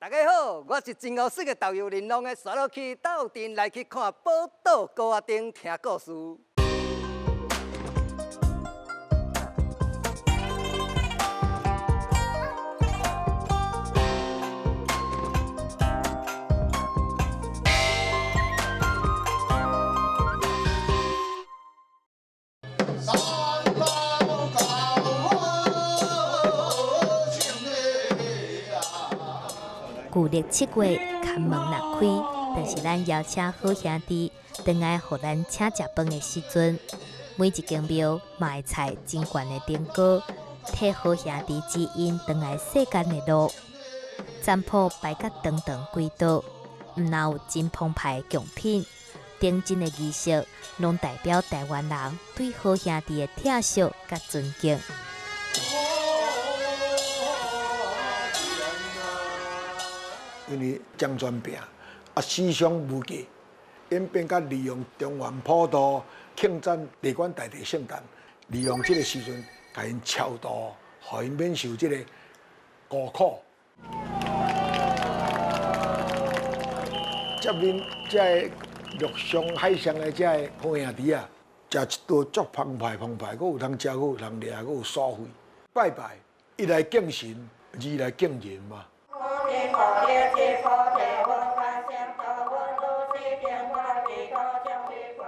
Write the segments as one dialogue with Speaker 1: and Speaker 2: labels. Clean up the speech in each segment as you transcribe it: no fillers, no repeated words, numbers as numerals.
Speaker 1: 大家好，我是真烏水的導遊林龍的，煞落去鬥陣來去看寶島高仔頂聽故事。
Speaker 2: 舊曆七月，關門若開，就是咱邀請好兄弟轉來予咱請食飯的時陣。每一間廟嘛會採真懸的燈光，替好兄弟指引轉來世間的路。占卜擺甲長長幾道，毋但有真澎湃的貢品，頂真的儀式，攏代表台灣人對好兄弟的疼惜佮尊敬。
Speaker 3: 因為漳泉病啊，死傷無計，演變甲利用中原普渡慶讚地官大帝聖誕，利用這個時陣，共𪜶超度，予𪜶免受這個孤苦。接恁這個陸上、海上的這個好兄弟啊，食一頓足澎湃澎湃，閣有通食，閣有通掠，閣有所費。拜拜，一來敬神，二來敬人嘛。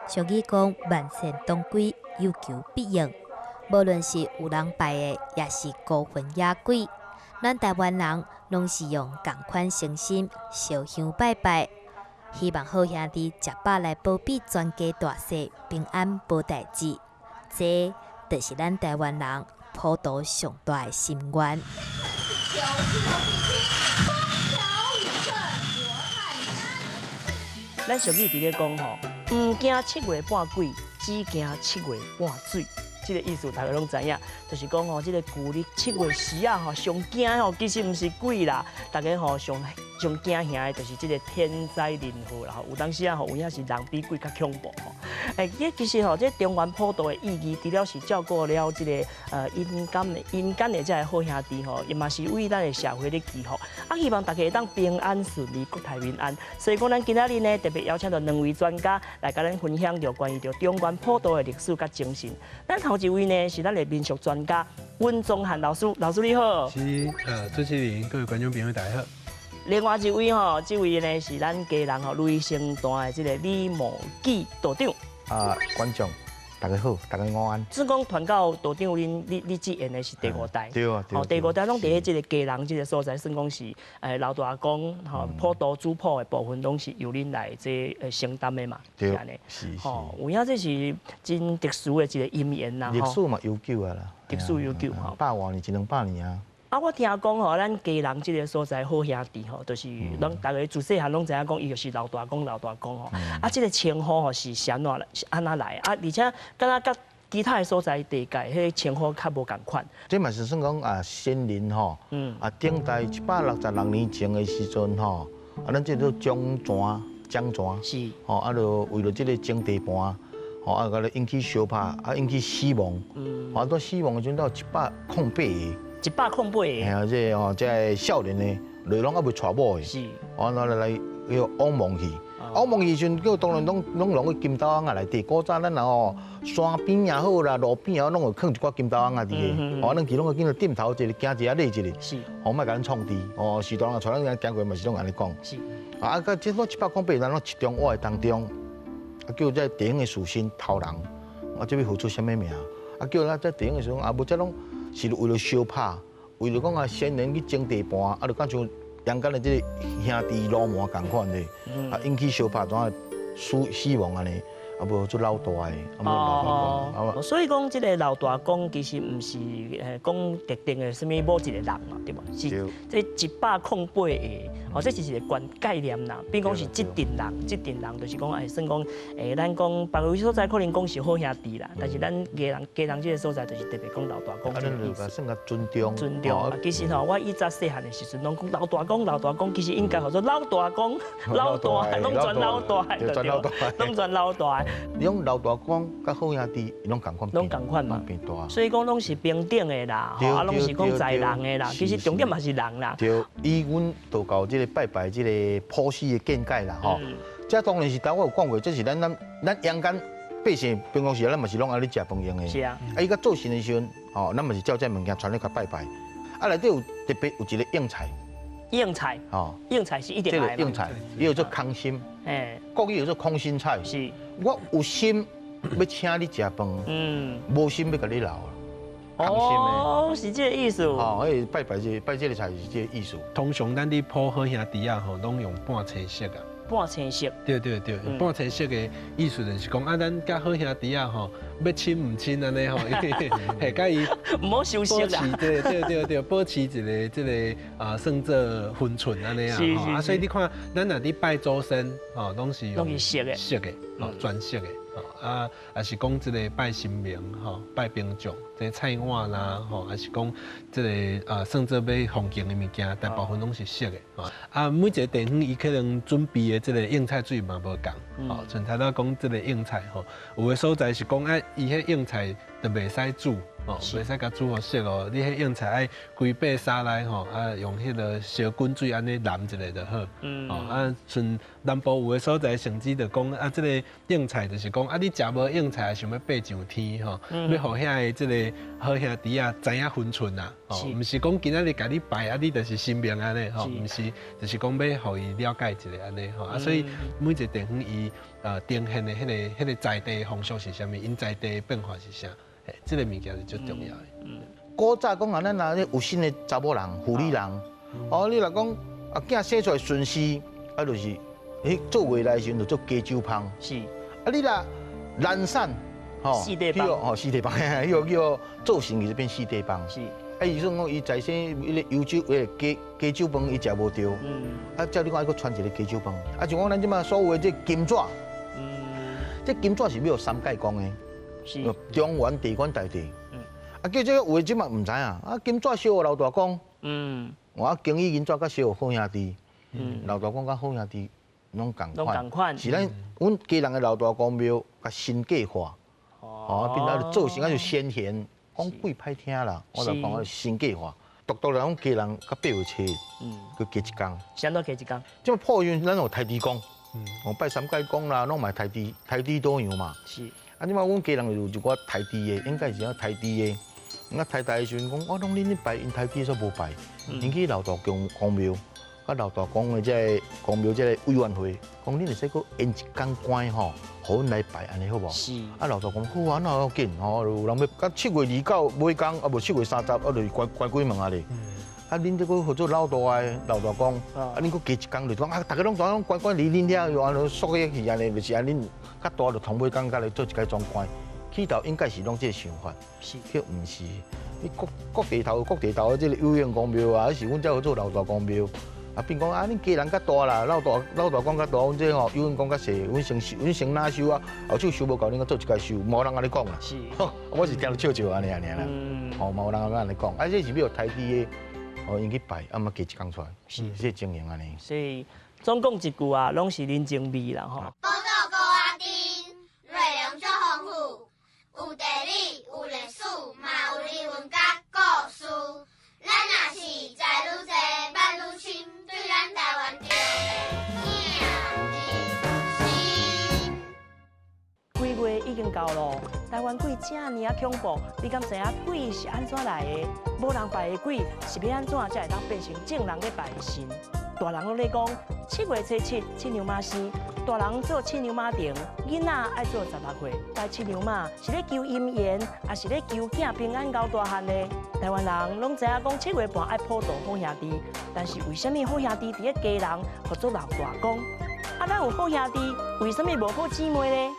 Speaker 2: 俗語講萬善當歸，有求必應。無論是有人拜的，抑是孤魂野鬼，咱台灣人攏是用仝款誠心燒香拜拜，希望好兄弟食飽來保庇全家大細平安無代誌。這就是咱台灣人普渡上大的心願。
Speaker 4: 咱俗語佇咧講吼，毋驚七月半鬼，只驚七月半水。這個意思大家攏知影，就是講吼，這個舊曆七月時啊吼，上驚吼，其實毋是鬼啦，大家吼上上驚嚇的，就是這個天災人禍啦。吼，有當時啊吼，有影是人比鬼較恐怖吼。欸，這其實吼，這中原普渡的意義，除了是照顧了這個陰間的陰間的這个好兄弟吼，伊嘛是為咱的社會咧祈福，啊，希望大家會當平安順利、國泰民安。所以講，咱今仔日呢，特別邀請到兩位專家來共咱分享著關於著中原普渡的歷史佮精神。咱頭一位呢是咱的民俗專家溫宗漢老師，老師你好。
Speaker 5: 是，主持人，各位觀眾朋友大家好。
Speaker 4: 另外一位吼，這位呢是咱家人吼，雷聲大的這個李茂基道長。
Speaker 6: 啊，觀眾大家好，大家午安。
Speaker 4: 算講傳到道長，恁你你這緣的是第五代。
Speaker 6: 對啊，對。
Speaker 4: 哦，第五代攏佇咧這個基隆這個所在，算講是老大公吼普渡主普的部分，攏是由恁來這承擔的嘛。
Speaker 6: 對，是是。
Speaker 4: 吼，有影這是真特殊的一個姻緣啦。
Speaker 6: 歷史嘛悠久啊啦。
Speaker 4: 歷史悠久吼。
Speaker 6: 百外年，一兩百年啊。
Speaker 4: 啊，我聽講吼，咱基隆這個所在好兄弟吼，就是攏大家自細漢攏知影講，伊就是老大公老大公吼。啊，這個稱呼吼是啥怎是按怎來？啊，而且敢若佮其他的所在地界，彼個稱呼較無仝款。
Speaker 6: 這嘛是算講啊，先人吼，啊，頂代166年前的時陣吼，啊，咱這個漳泉漳泉
Speaker 4: 是，
Speaker 6: 吼，啊，就為了這個爭地盤，吼，啊，共咧引起相拍，啊，引起死亡，啊，到死亡的時陣到108個。
Speaker 4: 108個。
Speaker 6: 嘿啊，這個吼，這個少年的，就攏猶未娶某的，
Speaker 4: 是，
Speaker 6: 哦，來來來，叫往亡去，往亡去時陣，叫當然攏攏攏去金豆翁仔內底。古早咱若吼山邊也好啦，路邊也好，攏有囥一寡金豆翁仔佇個，哦，咱去攏去見到頂頭一个，行一下禮一个，
Speaker 4: 是，
Speaker 6: 吼，莫共咱創治，哦，序大人帶咱行過嘛是攏按呢講，
Speaker 4: 是，
Speaker 6: 啊，啊，這個108咱攏一中活的當中，啊，叫這地方的士紳頭人，啊，這欲付出啥物名？啊，叫咱這地方的時陣，啊，無這攏是為了相拍。為了講啊，先人去爭地盤，啊，就敢像陽間的這個兄弟老麻仝款的，啊，引起相拍，怎啊死死亡按呢？啊，無做老大的，啊，無老大公，啊。
Speaker 4: 所以講，這個老大公其實毋是講特定的啥物某一個人嘛，對無？是這108個，哦，這是一個觀概念啦。比如講是這陣人，這陣人就是講，哎，算講，咱講別个所在可能講是好兄弟啦，但是咱基隆基隆這個所在就是特別講老大公。
Speaker 6: 啊，咱就算較尊重。
Speaker 4: 尊重。其實吼，我以前細漢的時陣，攏講老大公，老大公，其實應該號做老大公，老大，攏全老大，對對？攏全老大。
Speaker 6: 你講老大公佮好兄弟，伊攏仝款，
Speaker 4: 攏仝款嘛，
Speaker 6: 變大。
Speaker 4: 所以講攏是平等的啦，吼啊，攏是講在人的啦，其實重點嘛是人啦。
Speaker 6: 對，以阮道教這個拜拜這個譜系的見解啦，吼。這當然是頭我有講過，這是咱陽間百姓平常時，咱嘛是攏按呢食飯用的。
Speaker 4: 是啊。
Speaker 6: 啊，伊佮做神的時陣，吼，咱嘛是照這物件傳來共拜拜。啊，內底有特別有一個應菜。
Speaker 4: 應菜。
Speaker 6: 吼。
Speaker 4: 應菜是一定愛。
Speaker 6: 這個應菜，伊叫做空心。國語叫做空心菜。
Speaker 4: 是。
Speaker 6: 我有心欲請你食飯，無心欲共你留。空心的。
Speaker 4: 哦，是這個意思。
Speaker 6: 哦，彼拜拜這拜這個菜是這個意思。
Speaker 5: 通常咱佇鋪好兄弟仔吼，攏用半青色啊。
Speaker 4: 半青色。
Speaker 5: 對對對，半青色的意思就是講啊，咱佮好兄弟仔吼，欲親毋親按呢吼，嘿，佮伊
Speaker 4: 毋好相識啦。
Speaker 5: 對對對對，保持一個這個啊，算做分寸按呢啊。啊，所以你看，咱若佇拜祖先吼，攏是用
Speaker 4: 色的，
Speaker 5: 色的，吼，全色的。啊，抑是講這個拜神明吼，拜兵將，這個菜碗啦吼，抑是講這個啊，算做欲奉敬的物件，大部分攏是色的。啊，每一個地方伊可能準備的這個應菜水嘛無仝，吼，像頭拄講這個應菜吼，有的所在是講啊，伊彼應菜就袂使煮，吼，袂使共煮予熟哦，你彼應菜愛規塊沙來吼，啊，用彼個燒滾水按呢淋一下就好。哦，啊，像南部有的所在甚至就講啊，這個應菜就是講啊，你食無應菜，想欲爬上天吼，欲予遐个這個好兄弟仔知影分寸啊，吼，毋是講今仔日共你拜啊，你就是神明按呢吼，毋是，就是講欲予伊了解一下按呢吼，啊，所以每一個地方伊呈現的彼個在地風俗是啥物，𪜶在地的變化是啥，嘿，這個物件是足重要的。
Speaker 6: 古早講啊，咱若有心的查某人、婦女人，哦，你若講啊，囝生出來順時，啊，就是彼做月來時陣就做加酒芳。
Speaker 4: 是。
Speaker 6: 啊，你若難產，吼，
Speaker 4: 四塊放。
Speaker 6: 吼，四塊放，彼個叫做成就變四塊放。
Speaker 4: 是。
Speaker 6: 啊，伊算講伊在生彼個油酒，彼個加加酒飯伊食無著。啊，照你講，愛閣傳一個加酒飯。啊，像講咱這馬所有的這金紙，這金紙是欲予三界公的。
Speaker 4: 是。
Speaker 6: 中元、地官、大帝。啊，叫這個有的這馬毋知影，啊，金紙燒予老大公。我金伊銀紙閣燒予好兄弟。老大公佮好兄弟攏仝款。
Speaker 4: 攏仝款。
Speaker 6: 是咱阮家人的老大公廟共神格化。哦。變做做成啊就先賢，講鬼歹聽啦，我就講神格化。獨獨來講家人佮八月初，閣加一工。
Speaker 4: 啥物加一工？
Speaker 6: 這馬破運咱有刣豬公，哦拜三界公啦，攏嘛刣豬，刣豬導遊嘛。
Speaker 4: 是。
Speaker 6: 啊，這馬阮家人有一寡刣豬的，應該是講刣豬的。啊，刣豬的時陣講，我攏恁咧拜，𪜶刣豬煞無拜，𪜶去老大公公廟，佮老大公的這個公廟這個委員會，講恁會使閣延一工關吼，予阮來拜，按呢好無？
Speaker 4: 是。
Speaker 6: 啊，老大公好啊，那要緊吼，有人欲到7月29尾工，啊無7月30，啊就是關關鬼門啊咧。啊，恁這個號做老大的老大公，啊，恁閣加一工就講啊，逐家攏知影攏關關佇恁遐，又按呢縮起去按呢，就是按呢較大就同尾工佮來做一擺總關。起頭應該是攏這個想法，
Speaker 4: 是，
Speaker 6: 卻毋是。你各各地頭各地頭的這個有應公廟啊，還是阮這號做老大公廟，啊變講啊，恁家人較大啦，老大老大公較大，阮這吼有應公較細，阮先收，阮先哪收啊？後手收無夠，恁閣做一擺收，無人按呢講啦。
Speaker 4: 是，
Speaker 6: 我是聽著笑笑按呢按呢啦。吼，嘛有人按呢講，啊，這是欲予刣豬的，哦，𪜶去拜，啊嘛加一工出來，
Speaker 4: 是，
Speaker 6: 這個情形按呢。
Speaker 4: 所以總講一句啊，攏是人情味啦，吼。
Speaker 7: 寶島高仔頂，內容足豐富，有地理，有歷史，嘛有人文佮故事。咱若是知愈濟，捌愈深，對咱台灣就會銘心。
Speaker 4: 鬼月已經到咯，台灣鬼遮爾仔恐怖，你敢知影鬼是按怎來的？無人拜的鬼是欲按怎才會當變成眾人咧拜的神？大人攏咧講，7月初7，七娘媽生；大人做七娘媽亭，囡仔愛做16歲。拜七娘媽是咧求姻緣，抑是咧求囝平安𠢕大漢呢？台灣人攏知影講七月半愛普渡好兄弟，但是為啥物好兄弟佇咧家人號做老大公？啊，咱有好兄弟，為啥物無好姊妹呢？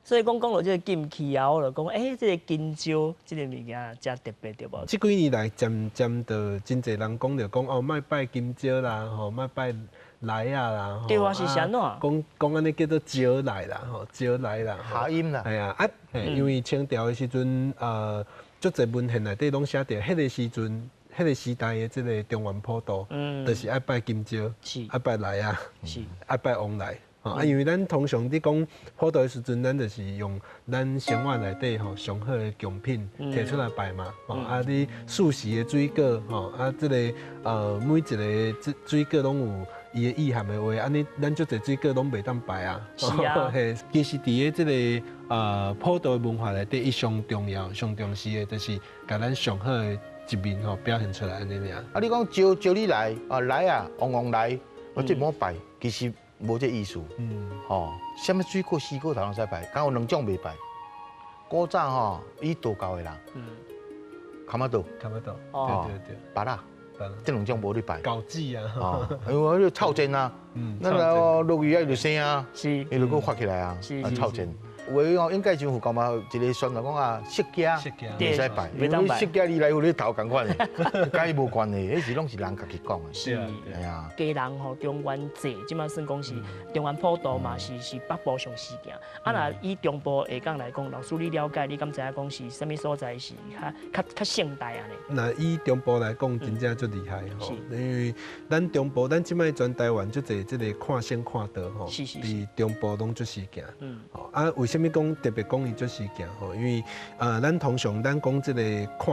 Speaker 4: 所以講講到這個禁忌啊，我就講，欸，這個金蕉這個物件誠特別，對無？
Speaker 5: 這幾年來漸漸就真濟人講著講哦，莫拜金蕉啦，吼，莫拜梨仔啦，
Speaker 4: 對啊，是啥怎？
Speaker 5: 講講按呢叫做招來啦，吼，招來啦，
Speaker 6: 諧音啦。
Speaker 5: 係啊，啊，因為清朝的時陣，足濟文獻內底攏寫著，彼個時陣，彼個時代的這個中原普渡，就是愛拜金蕉，愛拜梨仔，愛拜旺來。啊，因為咱通常佇講普渡的時陣，咱就是用咱生活內底吼上好的貢品提出來拜嘛。吼啊，你四時的水果吼啊，這個每一個這水果攏有伊的意涵的話，按呢咱足濟水果攏袂當拜啊。
Speaker 4: 是啊。
Speaker 5: 嘿，其實佇咧這個普渡的文化內底，伊上重要、上重視的，就是共咱上好的一面吼表現出來按呢爾。
Speaker 6: 啊，你講招招你來啊來啊，旺旺來，我這無拜，其實無這意思。吼，啥物水果、水果頭攏使拜，敢有兩種袂拜。古早吼，以道教的人，崁仔桌，
Speaker 5: 崁仔桌，對對對，
Speaker 6: 芭樂，這兩種無咧拜。
Speaker 5: 枸杞啊，
Speaker 6: 哦，因為那臭煎啊，那個落雨啊，伊就生啊，伊就閣發起來啊，啊臭煎。有的哦，應該像佛教嘛，一個宣傳講啊，釋迦袂使拜，因為釋迦你來有你頭仝款的，佮伊無關係，彼是攏是人家己講的。
Speaker 4: 是，
Speaker 6: 係啊。
Speaker 4: 家人吼中元祭，這馬算講是中元普渡嘛，是是北部上時行。啊，若以中部下港來講，老師你了解，你敢知影講是啥物所在是較較較盛大按呢？
Speaker 5: 若以中部來講，真正足厲害吼，因為咱中部，咱這擺全台灣足濟這個看仙看道吼，佇中部攏足時行。啊，為啥物講特別講伊足時行吼？因為咱通常咱講這個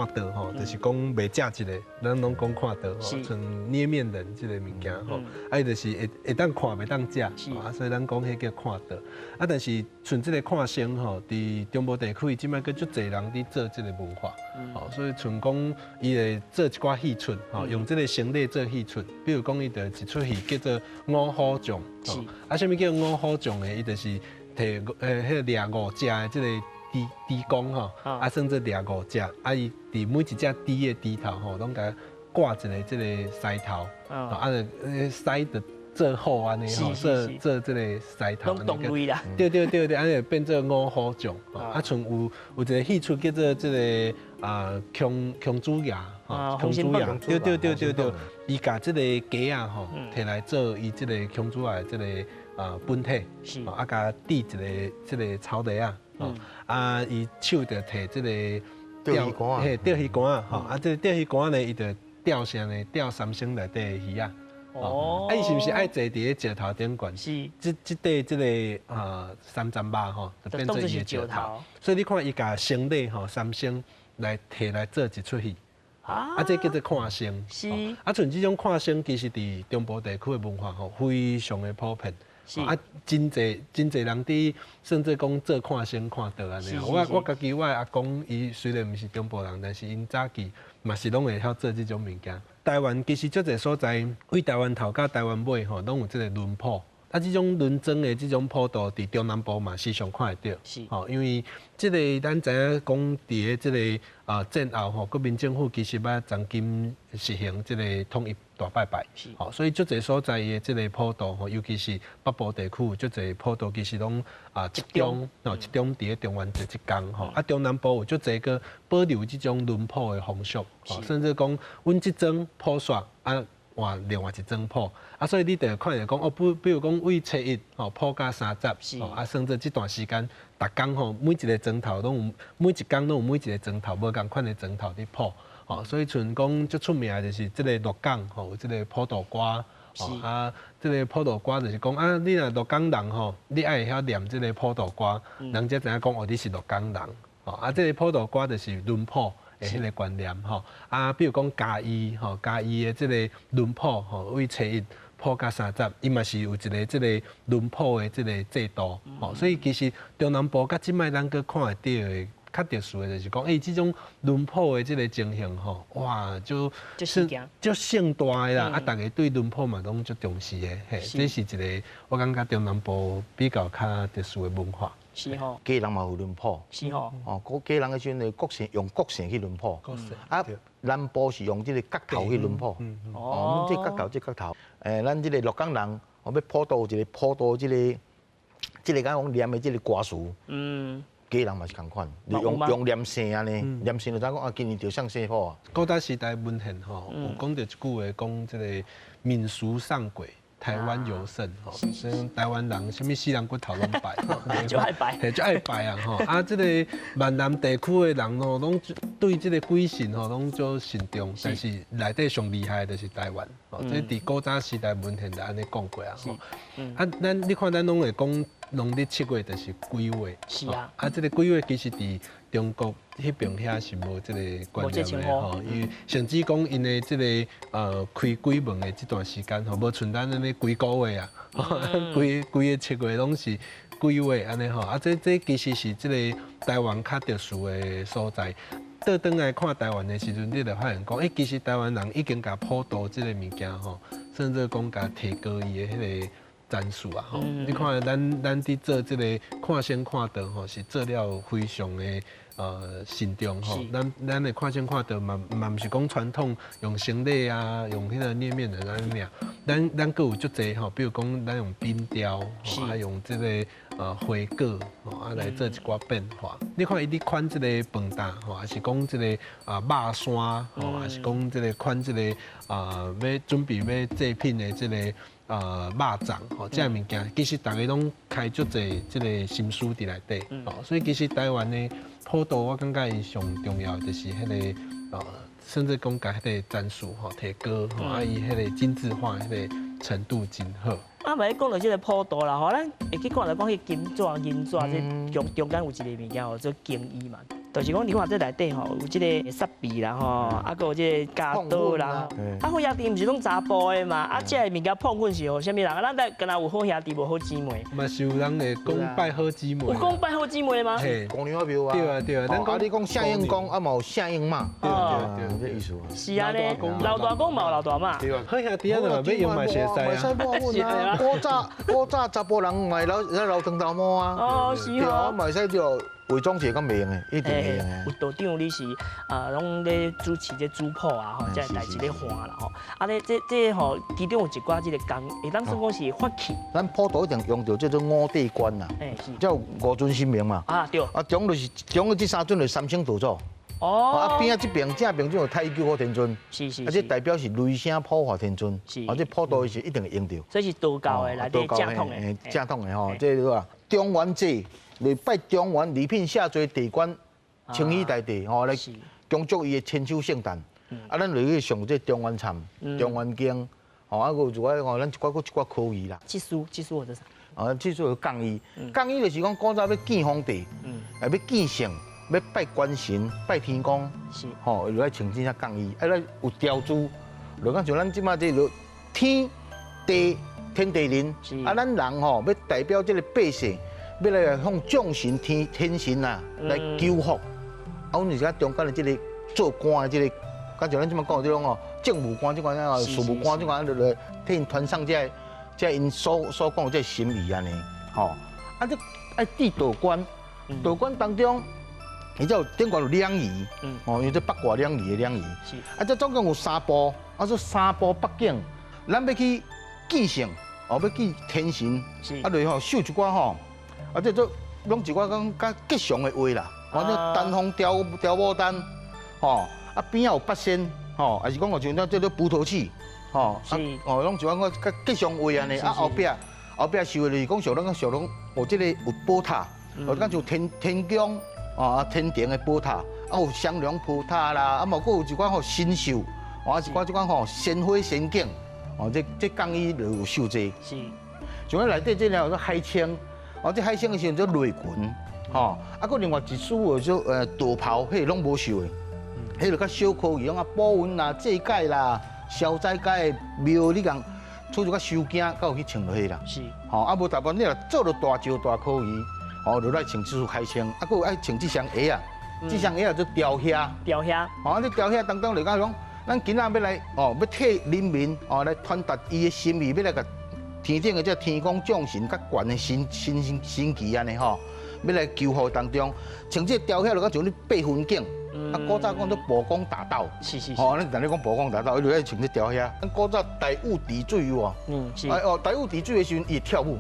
Speaker 5: 看道吼，就是講袂食一個，咱攏講看道吼，像捏麵人這個物件吼，啊，伊就是會會當看袂當食，啊，所以咱講彼叫看道。啊，但是像這個看仙吼，佇中部地區這擺閣足濟人佇做這個文化，吼，所以像講伊會做一寡戲出，吼，用這個生理做戲出，比如講伊就一齣戲叫做五虎將，啊，啥物叫五虎將呢？伊就是提彼個掠五隻的這個豬豬公吼，啊，算做掠五隻，啊，伊佇每一隻豬的豬頭吼，攏共掛一個這個獅頭，啊，就獅就做虎按呢吼，做做這個獅頭。
Speaker 4: 攏同類啦。
Speaker 5: 對對對對，按呢變做五虎將。啊，像有有一個戲出叫做這個啊，孔孔子爺，吼，孔子爺，對對對對對，伊共這個雞仔吼，提來做伊這個孔子爺這個啊本體，啊，共戴一個這個草袋仔，啊，伊手就提這個
Speaker 6: 釣魚竿，
Speaker 5: 嘿，釣魚竿仔，吼，啊，這個釣魚竿呢，伊就釣啥呢？釣三星內底的魚仔。哦，啊，伊是毋是愛坐佇咧石頭頂懸？
Speaker 4: 是。
Speaker 5: 這這塊這個啊三層肉吼，就變做伊的石頭。所以你看，伊共生理吼三星來提來做一齣戲。啊，這叫做看仙。
Speaker 4: 是。
Speaker 5: 啊，像這種看仙，其實佇中部地區的文化吼，非常的普遍。啊，真濟真濟人佇，甚至講做看仙看道按呢。我我家己我的阿公，伊雖然毋是中部人，但是𪜶早期嘛是攏會曉做這種物件。台灣其實足濟所在，對台灣頭佮台灣尾吼，攏有這個輪普。啊，這種輪莊的這種普渡，佇中南部嘛時常看會著。吼，因為這個咱知影講，佇咧這個啊戰後吼，國民政府其實欲重新實行這個統一大拜拜。吼，所以足濟所在的這個普渡吼，尤其是北部地區，足濟普渡其實攏啊集中，吼集中佇咧中元節這工吼。啊，中南部有足濟閣保留這種輪普的風俗，甚至講阮這莊普煞啊，換另外一莊普，啊，所以你就會看著講哦，比比如講對初一吼普到三十，啊，算做這段時間，逐工吼每一個莊頭攏有，每一工攏有每一個莊頭無仝款的莊頭佇普，吼，所以像講足出名的就是這個鹿港吼，有這個普渡歌，啊，這個普渡歌就是講啊，你若鹿港人吼，你愛會曉念這個普渡歌，人才知影講哦，你是鹿港人，吼，啊，這個普渡歌就是輪普的彼個觀念吼，啊，比如講嘉義吼，嘉義的這個輪普吼，對初一普到三十，伊嘛是有一個這個輪普的這個制度吼，所以其實中南部佮這擺咱閣看會著的較特殊的，就是講，欸，這種輪普的這個情形吼，哇，就足盛大的啦，啊，逐家對輪普嘛攏足重視的，嘿，這是一個我感覺中南部比較較特殊的文化。
Speaker 4: 是吼，
Speaker 6: 家人嘛有輪普。
Speaker 4: 是吼。
Speaker 6: 哦，家人的時陣，國姓用國姓去輪普。啊，南部是用這個角頭去輪普。哦，阮這角頭，這角頭。咱這個鹿港人，哦，欲普渡一個普渡這個，這個敢講念的這個歌詞。家人嘛是仝款，用用念姓按呢，念姓就知影講啊，今年著啥姓普啊。
Speaker 5: 古早時代文獻吼，有講著一句話，講這個民俗喪鬼。台灣尤勝吼，所以台灣人啥物死人骨頭攏拜，
Speaker 4: 就愛拜，
Speaker 5: 嘿，就愛拜啊吼。啊，這個閩南地區的人吼，攏對這個鬼神吼攏足信重，但是內底上厲害的就是台灣。哦，這佇古早時代文獻就按呢講過啊。吼，啊，咱你看咱攏會講農曆七月就是鬼月。
Speaker 4: 是啊。
Speaker 5: 啊，這個鬼月其實佇中國彼邊遐是無這個觀念的吼，伊甚至講𪜶的這個開鬼門的這段時間吼，無像咱按呢規個月啊，規規个七月攏是鬼月按呢吼，啊這其實是這個台灣較特殊的所在。倒轉來看台灣的時陣，你就發現講，欸，其實台灣人已經共普渡這個物件吼，甚至講共提高伊的彼個層次啊吼。你看咱佇做這個看仙看道吼，是做了非常的慎重吼。咱的看仙看道嘛毋是講傳統用行李啊，用彼個捏麵人按呢爾。咱閣有足濟吼，比如講咱用冰雕，啊用這個花果吼啊來做一寡變化。你看伊咧款這個飯擔吼，還是講這個啊肉山吼，還是講這個款這個啊欲準備欲祭品的這個肉粽吼，這个物件其實逐家攏開足濟這個心思佇內底，吼，所以其實台灣的普渡，我感覺伊上重要就是彼個甚至講共彼個層次吼提高吼，啊伊彼個精緻化彼個程度真好。
Speaker 4: 啊，嘛，講到這個普渡啦吼，咱會去看著講彼金紙、銀紙，這中中間有一个物件叫做經衣嘛。就是講，你看這內底吼有這个設備啦吼，啊，閣有這个鉸刀啦。啊，好兄弟毋是攏查埔的嘛？啊，這个物件碰粉是予啥物人？咱這敢若有好兄弟，無好姊妹。
Speaker 5: 嘛是有人會講拜好姊妹。
Speaker 4: 有講拜好姊妹嗎？
Speaker 5: 嘿，
Speaker 6: 姑娘廟啊。
Speaker 5: 對啊對啊。
Speaker 6: 啊，你講聖嬰公，啊嘛有聖嬰媽。
Speaker 5: 對對對，
Speaker 6: 這意思。
Speaker 4: 是按呢，老大公嘛有老大媽。
Speaker 5: 對啊，好兄弟啊，若欲用嘛是會使啊。
Speaker 6: 古早查埔人嘛會留長頭毛啊。
Speaker 4: 哦，是哦。
Speaker 6: 嘛會使著偽裝者敢袂用的，一定會用的。
Speaker 4: 有道長你是啊，攏咧主持這主普啊，吼，這个代誌咧看啦，吼。啊，咧這吼，其中有一寡這个工，會當算講是法器。
Speaker 6: 咱普渡一定用著叫做五帝官啦，這有五尊神明嘛。
Speaker 4: 啊，對。
Speaker 6: 啊，中就是中的這三尊就是三清道祖。哦。啊，邊仔這邊正邊就有太極天尊。
Speaker 4: 是是。
Speaker 6: 啊，這代表是雷聲普化天尊。
Speaker 4: 是。
Speaker 6: 啊，這普渡是一定會用著。
Speaker 4: 所以是道教的來正統的。
Speaker 6: 正統的吼，這個中元祭。來拜中元禮聘下座地官清虚大帝吼，來恭祝伊的千秋聖誕。啊，咱就去上這中元懺、中元經，吼啊，閣有一寡吼，咱一寡閣一寡科儀啦。
Speaker 4: 祭司，祭司或者啥？
Speaker 6: 啊，祭司有降衣，降衣就是講古早欲見皇帝，啊，欲見聖，欲拜關神、拜天公，吼，就愛穿這件降衣。啊，咱有雕珠，就講像咱這擺這個天地天地人，啊，咱人吼欲代表這个百姓。欲來向眾神天天神啊來求福，啊，阮就是講中間的這个做官的這个，敢像咱這擺講的這種哦，政務官這款啊，事務官這款，就來替𪜶傳送這个、這𪜶所講的這个心意按呢，吼，啊，這愛佇道觀，道觀當中，伊才有頂懸有兩儀，哦，因為這八卦兩儀的兩儀，啊，這總共有三步，啊，說三步八景，咱欲去見聖，哦，欲見天神，啊，就吼繡一寡吼。啊，這做攏一寡講較吉祥的話啦，反正丹鳳雕雕牡丹，吼，啊邊仔有八仙，吼，還是講像咱這做葡萄柿，吼，啊，哦，攏一寡較吉祥話按呢。啊，後壁後壁繡的就是講像咱像攏有這个有寶塔，哦，敢像天天宮，啊，天庭的寶塔，啊有雙龍菩薩啦，啊嘛閣有一寡吼神獸，啊一寡這款吼仙花仙境，哦，這這降衣就有繡這。
Speaker 4: 是。
Speaker 6: 像咱內底這个叫海青。哦，這海星的時陣做內裙，吼，啊，閣另外一束叫做道袍，彼个攏無繡的，彼个較小科儀，講啊保溫啦、祭改啦、消災解廟，你共出一寡收驚，才有去穿落去啦。
Speaker 4: 是，
Speaker 6: 吼，啊無大部分你若做著大石大科儀，吼，就來穿這束海青，啊，閣有愛穿這雙鞋仔，這雙鞋仔做雕靴。
Speaker 4: 雕靴。
Speaker 6: 吼，啊，這雕靴當中就講講，咱今仔欲來哦，欲替人民哦來傳達伊的心意，欲來共天頂的這天公眾神較懸的神神神祇按呢吼，欲來求福當中，穿這个雕靴就敢像咧爬雲頂，啊古早講做寶光大道，
Speaker 4: 是是，
Speaker 6: 吼，咱踮咧講寶光大道，伊就愛穿這雕靴。咱古早大禹治水有無？
Speaker 4: 嗯，是。
Speaker 6: 哎哦，大禹治水的時陣，伊會跳舞，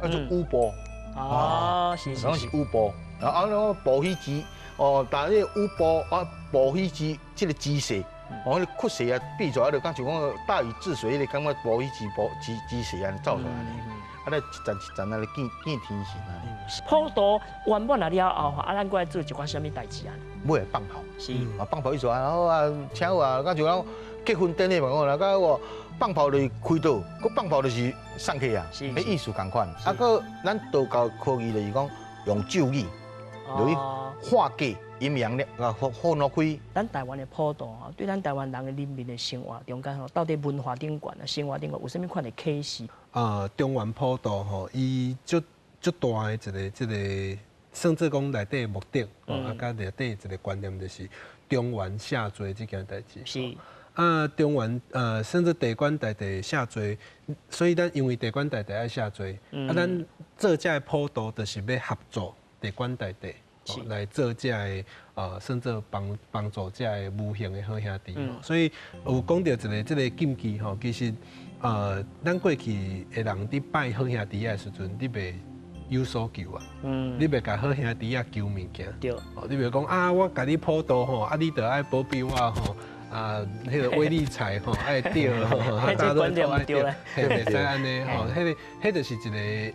Speaker 6: 啊做舞步。
Speaker 4: 哦，是是。
Speaker 6: 攏是舞步，啊啊，那個步彼姿，哦，但這个舞步啊，步彼姿這个姿勢。哦，彼個屈勢啊，變做啊，就敢像講大禹治水，彼個感覺暴雨之暴之之勢按呢走出來呢。啊，咧一層一層啊咧見見天神按呢。
Speaker 4: 普渡圓滿啊了後，啊，咱閣愛做一寡啥物代誌啊？
Speaker 6: 尾會放炮。
Speaker 4: 是。
Speaker 6: 啊，放炮意思啊，好啊，請好啊，敢像講結婚典禮嘛，講啦，佮我放炮就是開道，閣放炮就是送客啊，彼意思仝款。啊，閣咱道教科儀就是講用咒語，落去化解陰陽咧，啊，分分開。
Speaker 4: 咱台灣的普渡吼，對咱台灣人的人民的生活中間吼，到底文化頂懸啊，生活頂懸有啥物款的啟示？
Speaker 5: 啊，中原普渡吼，伊足足大的一个這个，甚至講內底的目的，啊，佮內底一个觀念就是中原赦罪這件代誌。
Speaker 4: 是。
Speaker 5: 啊，中原甚至地官大帝赦罪，所以咱因為地官大帝愛赦罪，啊，咱做這个普渡就是欲合作地官大帝，來做這个甚至幫幫助這个無形的好兄弟。所以有講著一个這个禁忌吼，其實咱過去的人佇拜好兄弟仔的時陣，你袂有所求啊，你袂共好兄弟仔求物件，
Speaker 4: 對，
Speaker 5: 哦，你袂講啊，我共你普渡吼，啊，你著愛保庇我吼。啊，彼個威力彩吼愛著吼，
Speaker 4: 彼個觀念毋對咧，
Speaker 5: 嘿，袂使按呢吼，彼個就是一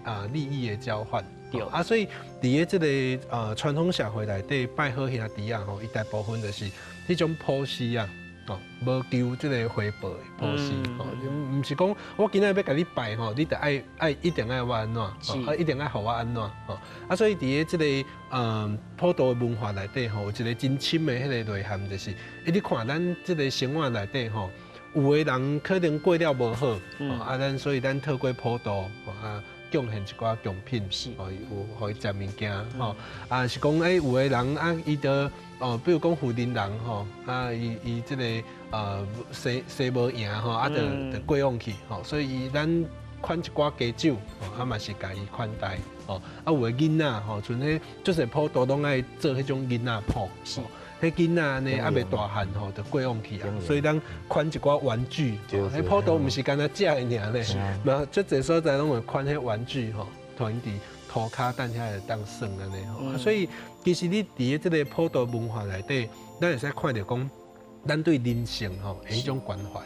Speaker 5: 个啊利益的交換。
Speaker 4: 對
Speaker 5: 啊，所以佇个這个傳統社會內底拜好兄弟仔吼，伊大部分就是彼種布施啊，哦，無求這个回報的布施吼，毋是講我今仔欲共你拜吼，你著愛愛一定愛我按怎，啊，一定愛予我按怎，吼，啊，所以佇个這个普渡的文化內底吼，有一个真深的彼个內涵，就是，你看咱這个生活內底吼，有的人可能過了無好，啊，咱所以咱透過普渡，啊，貢獻一寡貢品，哦，有予伊食物件，吼，啊是講欸，有的人啊，伊著哦，比如講婦人人吼，啊，伊伊這个生生無贏吼，啊，著著過往去，吼，所以伊咱款一寡雞酒，啊嘛是共伊款待，吼，啊有的囡仔吼，像彼足濟普渡攏愛做彼種囡仔譜，彼囡仔按呢猶未大漢吼，就過往去啊，所以咱款一寡玩具，彼普渡毋是干焦食的爾咧，嘛足濟所在攏會款彼玩具吼，予𪜶佇塗跤等遐會當耍按呢吼，所以其實你佇咧這个普渡文化內底，咱會使看著講，咱對人性吼的彼種關懷，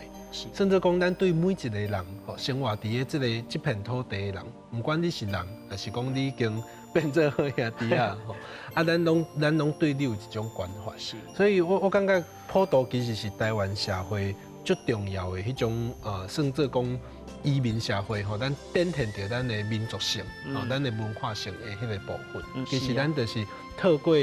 Speaker 5: 甚至講咱對每一個人吼，生活佇咧這个這片土地的人，毋管你是人，抑是講你已經變做好兄弟仔吼，啊，咱攏咱攏對你有一種關懷。所以我我感覺普渡其實是台灣社會足重要的彼種算做講移民社會吼，咱展現著咱的民族性，哦，咱的文化性的彼个部分。其實咱就是透過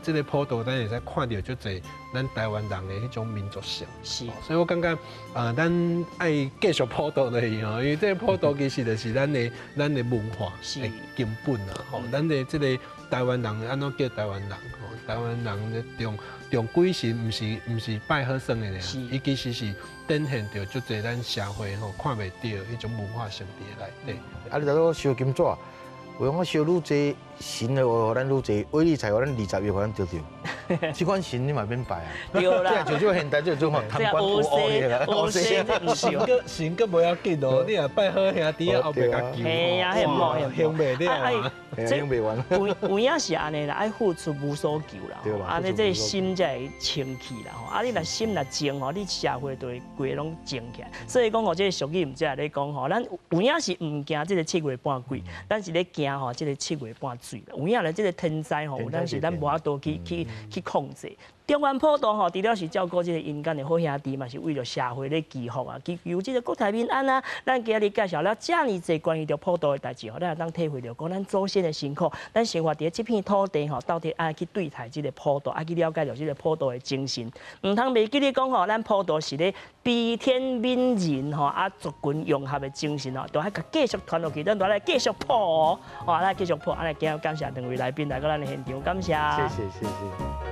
Speaker 5: 這个普渡，咱會使看著足濟咱台灣人的彼種民族性。所以我感覺咱愛繼續普渡落去吼，因為這个普渡其實就是咱的咱的文化的根本啊。吼，咱的這个台灣人按怎叫台灣人？吼，台灣人的重重鬼神，毋是毋是拜好耍的爾，伊其實是展現著足濟咱社會吼看袂著彼種文化性佇內底。
Speaker 6: 啊，你若講燒金紙，有講燒愈濟神的話，予咱愈濟威力彩，予咱20億，予咱著著。這款神你嘛免拜啊。
Speaker 4: 對啦。
Speaker 6: 這像這現代這種吼貪官污惡的啦。
Speaker 5: 神閣神閣無要緊哦，你若拜好兄弟仔後壁共求，
Speaker 4: 嘿啊，彼毋好，
Speaker 5: 還袂了啊。
Speaker 6: 還袂完。
Speaker 4: 有有影是按呢啦，愛付出無所求啦，按呢這個心才會清氣啦吼。啊，你若心若靜吼，你社會就會規个攏靜起來。所以講吼，這個俗語毋才會咧講吼，咱有影是毋驚這个七月半鬼，咱是咧驚吼這个七月半水。有影咧這个天災吼，有當時咱無法度去去去控制。中原普渡吼，除了是照顧這个陰間的好兄弟，嘛是為著社會咧祈福啊，祈求這个國泰民安啊。咱今日介紹了遮爾濟關於著普渡的代誌吼，咱會當體會著講咱祖先的辛苦，咱生活佇這片土地吼，到底愛去對待這个普渡，愛去了解著這个普渡的精神。毋通袂記咧講吼，咱普渡是咧悲天憫人吼，啊族群融合的精神吼，都愛共繼續傳落去，咱都來繼續普哦，吼，來繼續普。按呢今日感謝兩位來賓來到咱的現場，感謝。
Speaker 6: 謝謝謝謝。